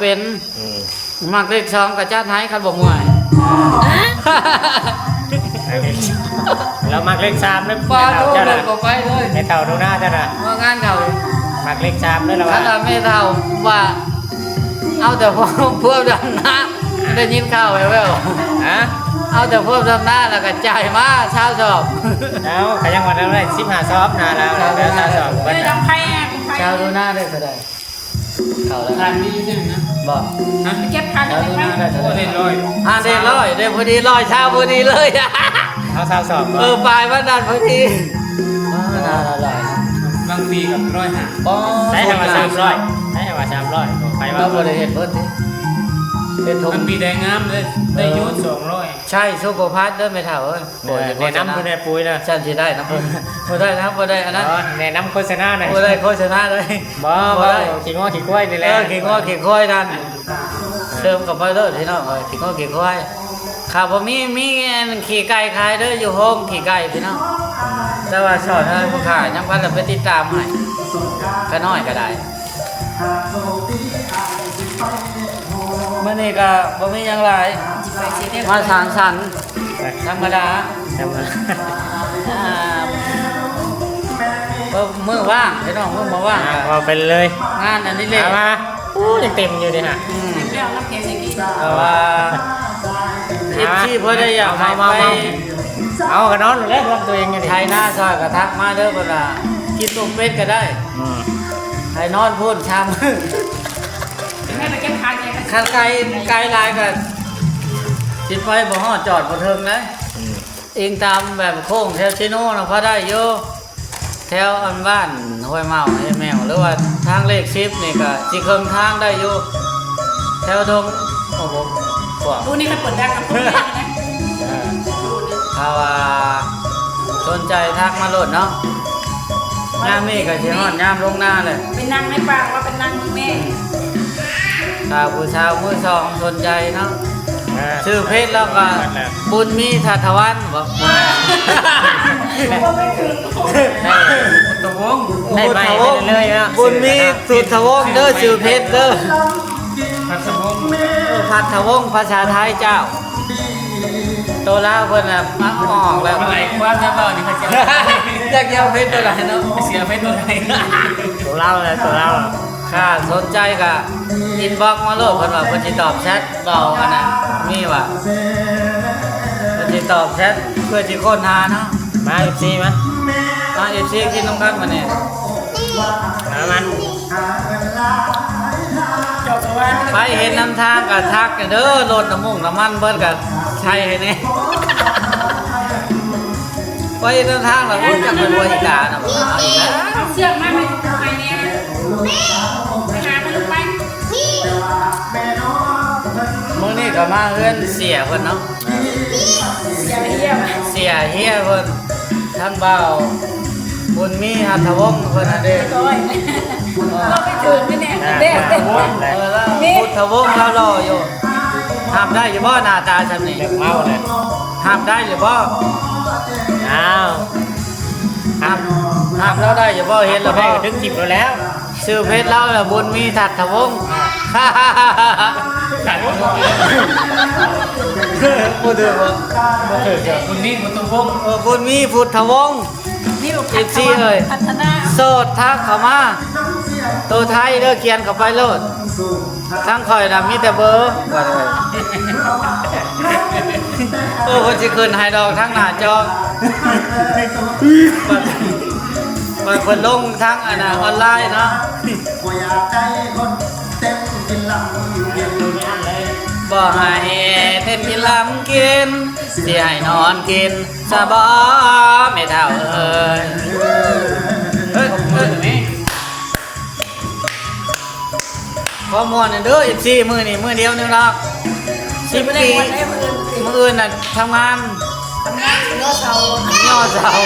ເປັນ ອືມ ມັກເລກສອງກໍຈັດໃຫ້ ຄັນບໍ່ເມື່ອຍ. ລາວມັກເລກສາມເດີ ບໍ່ ແມ່ເຖົ້າເຈົ້ານະ ບໍ່ໄປເລີຍ ແມ່ເຖົ້າໜູນາເຈົ້ານະ ເມື່ອງານເຂົາ ມັກເລກສາມເດີລາວວ່າ. ຄັນວ່າແມ່ເຖົ້າວ່າ ເອົາແຕ່ພວກ ພວກດຳນາ ໄດ້ຍິນຂ່າວແວ່ວໆ ຮະ ເອົາແຕ່ພວກດຳນາ ແລ້ວກໍຈ່າຍມາຊາວສອບ. ເອົາ ກໍຍັງວ່າໄດ້ສິບຫ້າສອບນະລາວ ຊາວໜູນາ ຊາວສອບເບິດນະ ເອີ ດຳໄພ ຊາວໜູນາໄດ້ເທົ່າໃດ? ເຂົ້າແລ້ວ ຂາຍມີຢູ່ທີ່ນັ້ນນະ ບໍ່ ຮະ ໄປເກັບຄັນ ເອົາ ໄປ ໂອ້ ໄດ້ຮ້ອຍ ຫ້າໄດ້ຮ້ອຍ ໄດ້ພໍດີຮ້ອຍຊາວ ພໍດີເລີຍ ເອົາຊາວສອງ ເອີ ປາຍວັນນັ້ນພໍດີ ອ່າ ຫຼາຍ ບາງປີກໍຮ້ອຍຫ້າ ບໍ່ ໃຊ້ຄຳວ່າສາມຮ້ອຍ ໃຊ້ຄຳວ່າສາມຮ້ອຍ ໄປວ່າ ເຮົາບໍ່ໄດ້ເຮັດເບິດ ເຮັດຖົງ ມັນມີໄດ້ງາມເລີຍ ໄດ້ຢູ່ສອງຮ້ອຍ ໃຊ້ຊຸບເປີພລັສເດີແມ່ເຖົ້າເອີຍ. ໂອ້ຍ ແນະນຳເພິ່ນແດ່ປຸ້ຍເດີ ຊັ້ນຊິໄດ້ນຳເພິ່ນ ບໍ່ໄດ້ນະ ບໍ່ໄດ້ອັນນັ້ນ ອໍ ແນະນຳໂຄສະນາໄດ້ ບໍ່ໄດ້ໂຄສະນາໄດ້ ບໍ່ ບໍ່ໄດ້ ຂີ້ງົວຂີ້ຄວາຍນີ້ແຫຼະ ເອີ ຂີ້ງົວຂີ້ຄວາຍນັ້ນ ເສີມເຂົ້າໄປໂລດພີ່ນ້ອງເອີຍ ຂີ້ງົວຂີ້ຄວາຍ ຂ້າບໍ່ມີ ມີອັນຂີ້ໄກ່ຂາຍເດີ ຢູ່ໂຮງຂີ້ໄກ່ພີ່ນ້ອງ ແຕ່ວ່າສອນໃຫ້ຜູ້ຂາຍຍັງພັນລະໄປຕິດຕາມໃຫ້ ຂະນ້ອຍກໍໄດ້. ມື້ນີ້ກໍບໍ່ມີຫຍັງຫຼາຍ ມາສັງສັນທຳມະດາ ທຳມະດາ ອ່າ ມື້ວ່າງພີ່ນ້ອງ ມື້ບໍ່ວ່າງ ອ່າ ເວົ້າໄປເລີຍ ງານອັນນີ້ແຫຼະ ມາ ໂອ້ ຍັງເຕັມຢູ່ເດ້ຫະ ອືມ ແລ້ວນຳແຂກໃສ່ກີ່ ແຕ່ວ່າ ອ່າ ເອັຟຊີ ເພິ່ນໄດ້ຢາກໃຫ້ໄປ ເອົາ ກໍນອນແລ້ວ ດວງຕົວເອງຢູ່ນີ້ ໄຖນາຊ່ອຍກໍທັກມາເດີ ເພິ່ນວ່າກິນຕົ້ມເປັດກໍໄດ້ ອືມ ໃຫ້ນອນພຸ້ນສາມມື້ ຄັນໄກ ໄກຫຼາຍກໍຊິໄປບໍ່ຮອດ ຈອດບໍ່ເຖິງເດ້ ອືມ ອີງຕາມແບບໂຄ້ງແຖວເຊໂນນະ ພໍໄດ້ຢູ່ ແຖວອັນບ້ານຫ້ວຍເມົາ ຫ້ວຍແມວ ຫຼືວ່າທາງເລກສິບນີ້ກໍຊິເຄິ່ງທາງໄດ້ຢູ່ ແຖວດົງ ໂອ້ໂຫ ກວ້າງ ຜູ້ນີ້ຄັນເປີດດັງນຳຄົນແຮງນະ ເອີ ຖ້າວ່າສົນໃຈທັກມາໂລດເນາະ ຍາມນີ້ກໍຊິຮອດຍາມລົງນາແລ້ວ ໄປນັ່ງໃນປ່າ ວ່າໄປນັ່ງເບິ່ງແມ່ ຖ້າຜູ້ສາວມືສອງສົນໃຈເນາະ ອ່າ ຊື່ເພຈລາວກໍບຸນມີ ທັດທະວັນ ບໍ່ ບຸນມີ ທັດທະວົງ ໄດ້ໃໝ່ໄປເລື້ອຍໆເນາະ ບຸນມີ ທັດທະວົງເດີ ຊື່ເພຈເດີ ພັດທະວົງ ເອີ ພັດທະວົງ ພາສາໄທເຈົ້າ ໂຕລາວເພິ່ນນະ ມາອອກແລ້ວ ມັນຫຼາຍຄວາມນະ ເວົ້ານີ້ ຈັກຊິເອົາເພຈໂຕໃດເນາະ ຊິເອົາເພຈໂຕໃດ ໂຕລາວແຫຼະ ໂຕລາວ ຖ້າສົນໃຈກໍອິນບັອກມາໂລດ ເພິ່ນວ່າເພິ່ນຊິຕອບແຊັດ ເວົ້າອັນນັ້ນມີວ່າ ເພິ່ນຊິຕອບແຊັດເພື່ອຊິຄົ້ນຫາເນາະ ມາ ເອັຟຊີ ມາ ມາ ເອັຟຊີ ກິນນຳກັນມື້ນີ້ ມາ ມາ ໄປເຫັນນຳທາງກໍທັກເດີ ລົດນ້ຳມັນ ນ້ຳມັນເບິດກໍໃສ່ໃຫ້ແດ່ ໄປເຫັນນຳທາງແລ້ວ ໂອ້ຍ ຈັກແມ່ນບໍ່ອີການະ ເອົາອີກແລ້ວ ເອົາເຊືອກມາໃຫ້ ໃຫ້ແດ່ ໄປຫາເພິ່ນໄປ ມື້ນີ້ກໍມາເຮືອນເສຍເພິ່ນເນາະ ເສຍເຮຍ ເສຍເຮຍເພິ່ນ ທ່ານບ່າວບຸນມີ ຫັດຖະວົງ ເພິ່ນຫັ້ນເດ້ ໂອ້ຍ ເວົ້າໄປເຖິງແມ່ນແດ່ ເອີ ລາວ ພຸດທະວົງ ລາວຫຼໍ່ຢູ່ ຮັບໄດ້ຢູ່ບໍ່ ໜ້າຕາຊ່ຳນີ້ ເລິກເມົາແລ້ວ ຮັບໄດ້ຢູ່ບໍ່ ອ້າວ ຮັບ ຮັບລາວໄດ້ຢູ່ບໍ່ ເຫັນແລ້ວບໍ່ ຖືກຈີບແລ້ວ ຊື່ເພຈລາວລະ ບຸນມີ ທັດທະວົງ ບໍ່ຖືກບໍ່ ບໍ່ຖືກ ບຸນມີ ພຸດທະວົງ ເອີ ບຸນມີ ພຸດທະວົງ ເອັຟຊີ ເອີຍ ໂສດທັກເຂົ້າມາ ໂຕໄທເດີ ຂຽນເຂົ້າໄປໂລດ ທາງຂ້ອຍນະມີແຕ່ເບີ ວ່າເດີ ເອີ ເພິ່ນຊິຂຶ້ນໃຫ້ດອກທາງໜ້າຈໍ ບັດເພິ່ນລົງທາງອັນນ່າອອນລາຍເນາະ ບໍ່ໃຫ້ເຕັ້ນກິນລຳກິນ ຊິໃຫ້ນອນກິນຊະບໍ ແມ່ເຖົ້າເອີຍ ເອີ ເອີ ຂໍມ່ວນແດ່ເດີ ເອັຟຊີ ມື້ນີ້ມື້ດຽວໜຶ່ງດອກ ສິບປີ ມື້ອື່ນນະທຳງານ ທຳງານຍໍເສົາ ຍໍເສົາ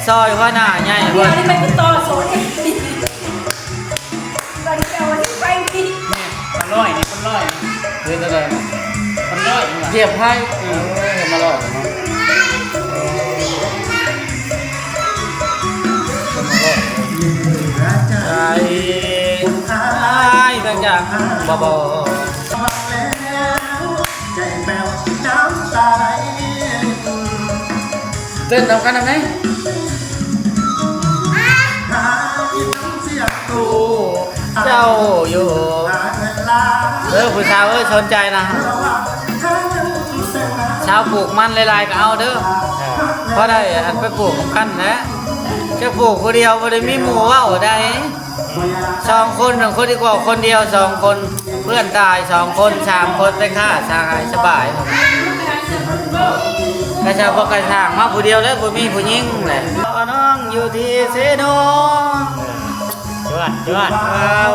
ຊ່ອຍຫົວໜ້າໃຫຍ່ ດຽວນີ້ໄປຕິດຕໍ່ໂສນ ບັດນີ້ເຈົ້າວ່າຊິໄປນີ້ ຄົນລອຍນີ້ ຄົນລອຍ ເຮັດຈັ່ງໃດ ຄົນລອຍນີ້ຫວາ ຢຽບໄພ ເອີ ເຮັດມາລອຍເນາະ ໄປ ໄປ ໄປ ໄປ ໄປ ໄປ ໄປ ບໍ່ ບໍ່ ເຕັ້ນນຳກັນໄດ້ໄໝ? ເຈົ້າຢູ່ ເອີ ຜູ້ສາວເອີຍ ສົນໃຈນະ ຊາວປູກມັນຫຼາຍໆກໍເອົາເດີ ເອີ ພໍໄດ້ອັນໄປປູກນຳກັນແຫຼະ ຈະປູກຜູ້ດຽວບໍ່ໄດ້ມີໝູ່ເວົ້າໃດ ສອງຄົນ ຄົນດີກວ່າຄົນດຽວ ສອງຄົນ ເພື່ອນຕາຍ ສອງຄົນ ສາມຄົນ ໄປຄ້າສາຍສະບາຍ ກະຊາ ບໍ່ກະຊ່າງ ມາຜູ້ດຽວແລ້ວ ບໍ່ມີຜູ້ຍິງແຫຼະ ນ້ອງຢູ່ທີ່ເຊໂນ ຈວດ ຈວດ ເອົາ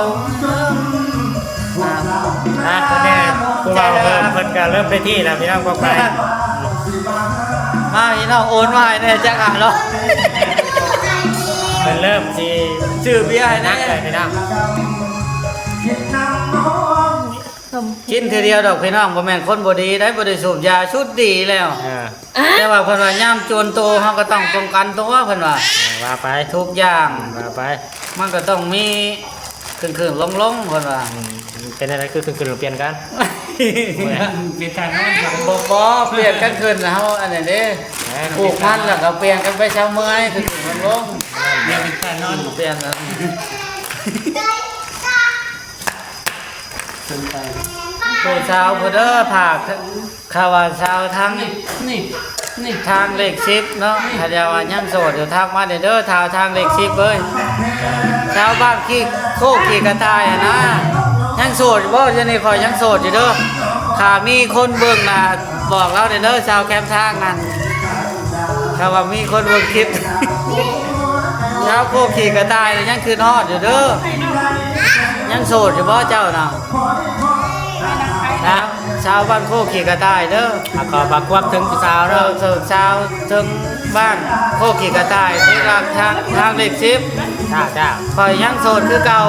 ອ່າ ຜູ້ແນ່ ຜູ້ເວົ້າເພີ່ມເພິ່ນກໍເລີ່ມໄດ້ທີ່ແລ້ວ ພີ່ນ້ອງປ້ອງໄປ ມາ ພີ່ນ້ອງໂອນມາໃຫ້ແດ່ຈັກຫ້າຮ້ອຍ ເພິ່ນເລີ່ມຊິຊື້ເບຍໃຫ້ແດ່ ໜັກເລີຍ ພີ່ນ້ອງ ກິນເທື່ອດຽວດອກ ພີ່ນ້ອງ ບໍ່ແມ່ນຄົນບໍ່ດີໃດ ບໍ່ໄດ້ສູບຢາ ສຸດດີແລ້ວ ເອີ ແຕ່ວ່າເພິ່ນວ່າຍາມຈວນໂຕ ເຮົາກໍຕ້ອງປ້ອງກັນຕົວ ເພິ່ນວ່າ ເອີ ວ່າໄປ ທຸກຢ່າງ ວ່າໄປ ມັນກໍຕ້ອງມີຂຶ້ນໆລົງໆ ເພິ່ນວ່າ ອືມ ເປັນຈັ່ງໃດຄືຂຶ້ນໆ ປ່ຽນກັນ ປ່ຽນທ່ານອນ ບໍ່ ບໍ່ ປ່ຽນກັນຂຶ້ນ ເຮົາອັນນັ້ນເດ້ ເອີ ປູກມັນແລ້ວກໍປ່ຽນກັນໄປເຊົາເມື່ອຍ ຂຶ້ນໆລົງໆ ປ່ຽນເປັນທ່ານອນ ປ່ຽນ ຜູ້ສາວຜູ້ເດີ ຝາກ ຂ້າວ່າຊາວທາງ ນີ້ ນີ້ ນີ້ ທາງເລກສິບເນາະ ນີ້ ຖ້າວ່າຍັງໂສດຢູ່ ທັກມາໄດ້ເດີ ຊາວທາງເລກສິບເອີຍ ຊາວບ້ານຂີ້ ໂຄກຂີ້ກະຕ່າຍຫັ້ນນະ ຍັງໂສດຢູ່ບໍ່? ດຽວນີ້ຂ້ອຍຍັງໂສດຢູ່ເດີ ຖ້າມີຄົນເບິ່ງນະ ບອກລາວແດ່ເດີ ຊາວແຄມທາງນັ້ນ ຖ້າວ່າມີຄົນເບິ່ງຄລິບ ຊາວໂຄກຂີ້ກະຕ່າຍ ຍັງຄິດຮອດຢູ່ເດີ ຍັງໂສດຢູ່ບໍ່ເຈົ້ານະ? ນະ ຊາວບ້ານໂຄກຂີ້ກະຕ່າຍເດີ ອ່າ ຂໍຝາກຄວາມເຖິງຜູ້ສາວເດີ ເອີ ເຖິງຊາວເຖິງບ້ານໂຄກຂີ້ກະຕ່າຍ ທີ່ວ່າທາງ ທາງເລກສິບ ເຈົ້າ ເຈົ້າ ຂ້ອຍຍັງໂສດຄືເກົ່າ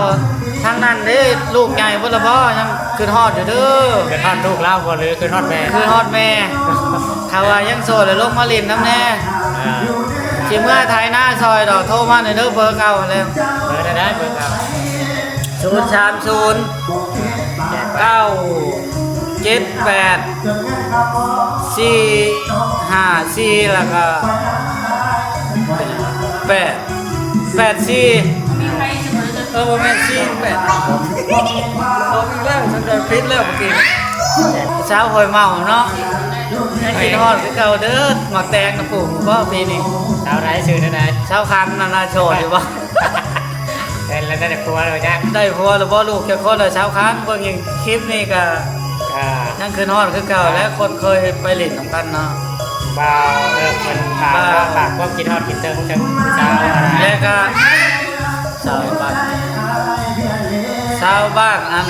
ທາງນັ້ນເດ້ ລູກໃຫຍ່ເບິດລະບໍ່? ຍັງຄິດຮອດຢູ່ເດີ ຄິດຮອດລູກລາວບໍ່ ຫຼືຄິດຮອດແມ່? ຄິດຮອດແມ່ ຖ້າວ່າຍັງໂສດລະລົງມາຫຼິ້ນນຳແດ່ ອ່າ ຊິເມືອໄຖນາຊ່ອຍດອກ ໂທມາແດ່ເດີ ເບີເກົ່າຫັ້ນແຫຼະ ເບີໃດ ເບີເກົ່າ ສູນສາມສູນ ເກົ້າເຈັດແປດ ສີ່ຫ້າສີ່ ແລ້ວກໍ ແປດ ແປດສີ່ ເອີ ບໍ່ແມ່ນ ສີ່ແປດ ເອົາອີກແລ້ວ ສະກອຍຜິດແລ້ວເມື່ອກີ້ ສາວຫ້ວຍເມົາເນາະ ຍັງຄິດຮອດຄືເກົ່າເດີ ໝາກແຕງນະປູກບໍ່ປີນີ້? ສາວໃດ ຊື່ແນວໃດ? ສາວຄັນນັ້ນນະ ໂສດຢູ່ບໍ່? ເອີ ແລ້ວໄດ້ຜົວແລ້ວຈັກ? ໄດ້ຜົວແລ້ວບໍ່? ລູກຈັກຄົນລະ? ສາວຄັນ ເບິ່ງຄລິບນີ້ກະ ອ່າ ຍັງຄິດຮອດຄືເກົ່າ ແລະ ຄົນເຄີຍໄປຫຼິ້ນນຳກັນເນາະ ບ່າວ ເອີ ເພິ່ນຝາກ ບ່າວ ຝາກຄວາມຄິດຮອດຄິດເຖິງເຖິງສາວ ແລະກະຊາວບ້ານ ຊາວບ້ານອັນ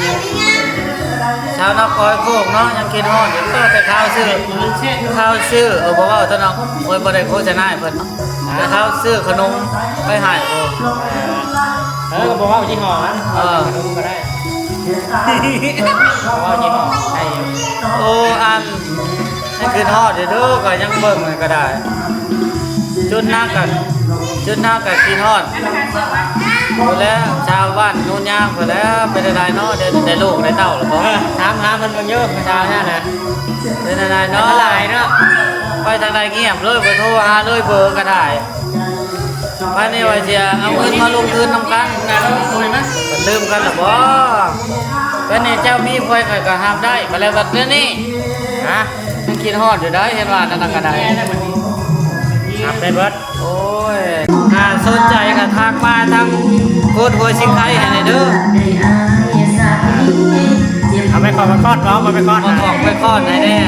ຊາວນະຄອນໂຄກເນາະ ຍັງຄິດຮອດຢູ່ ເອີ ແຕ່ຂ່າວຊື່ ຂ່າວຊື່ ເອີ ບໍ່ເວົ້າຕົວະເນາະ ໂອ້ຍ ບໍ່ໄດ້ໂຄສະນາໃຫ້ເພິ່ນເນາະ ແຕ່ຂ່າວຊື້ຂະໜົມໄປໃຫ້ ເອີ ເອີ ກໍບໍ່ເວົ້າຍີ່ຫໍ້ນັ້ນ ເອີ ຂະໜົມກໍໄດ້ ເວົ້າຍີ່ຫໍ້ໄດ້ຢູ່ ໂອ້ ອັນ ຍັງຄິດຮອດຢູ່ເດີ ກໍຍັງເບິ່ງກໍໄດ້ ຈຸດໜັກກໍ ຈຸດໜັກກໍຄິດຮອດ ພຸ້ນແຫຼະ ຊາວບ້ານໂນນຍາງພຸ້ນແຫຼະ ເປັນຈັ່ງໃດເນາະ ໄດ້ ໄດ້ລູກໄດ້ເຕົ້າແລ້ວບໍ່? ເອີ ຖາມຫາເພິ່ນເບິ່ງຢູ່ ຊາວນັ້ນນະ ເປັນຈັ່ງໃດເນາະ? ຫຼາຍເນາະ ໄປທາງໃດງຽບເລີຍ ບໍ່ໂທຫາເລີຍ ເບີກໍໄດ້ ບາດນີ້ວ່າຊິເອົາເງິນມາລົງທຶນນຳກັນ ລືມກັນລະບໍ່? ບາດນີ້ເຈົ້າມີຜູ້ໃດຂ້ອຍກໍຮັບໄດ້ ບາດແລ້ວບັດດຽວນີ້ ຮະ? ຍັງຄິດຮອດຢູ່ໃດ໋ ເຫັນວ່ານັ້ນນະກໍໄດ້ ຮັບໄດ້ເບິດ ໂອ້ຍ ຖ້າສົນໃຈກໍທັກມາທາງໂຄດຫົວຊິງໄຄໃຫ້ແດ່ເດີ ເອົາໄປຂອງໄປຄອດເນາະ ໄປຄອດ ມາຂອງໄປຄອດໃຫ້ແດ່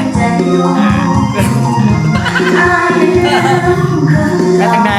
ແລ້ວຈັ່ງໃດ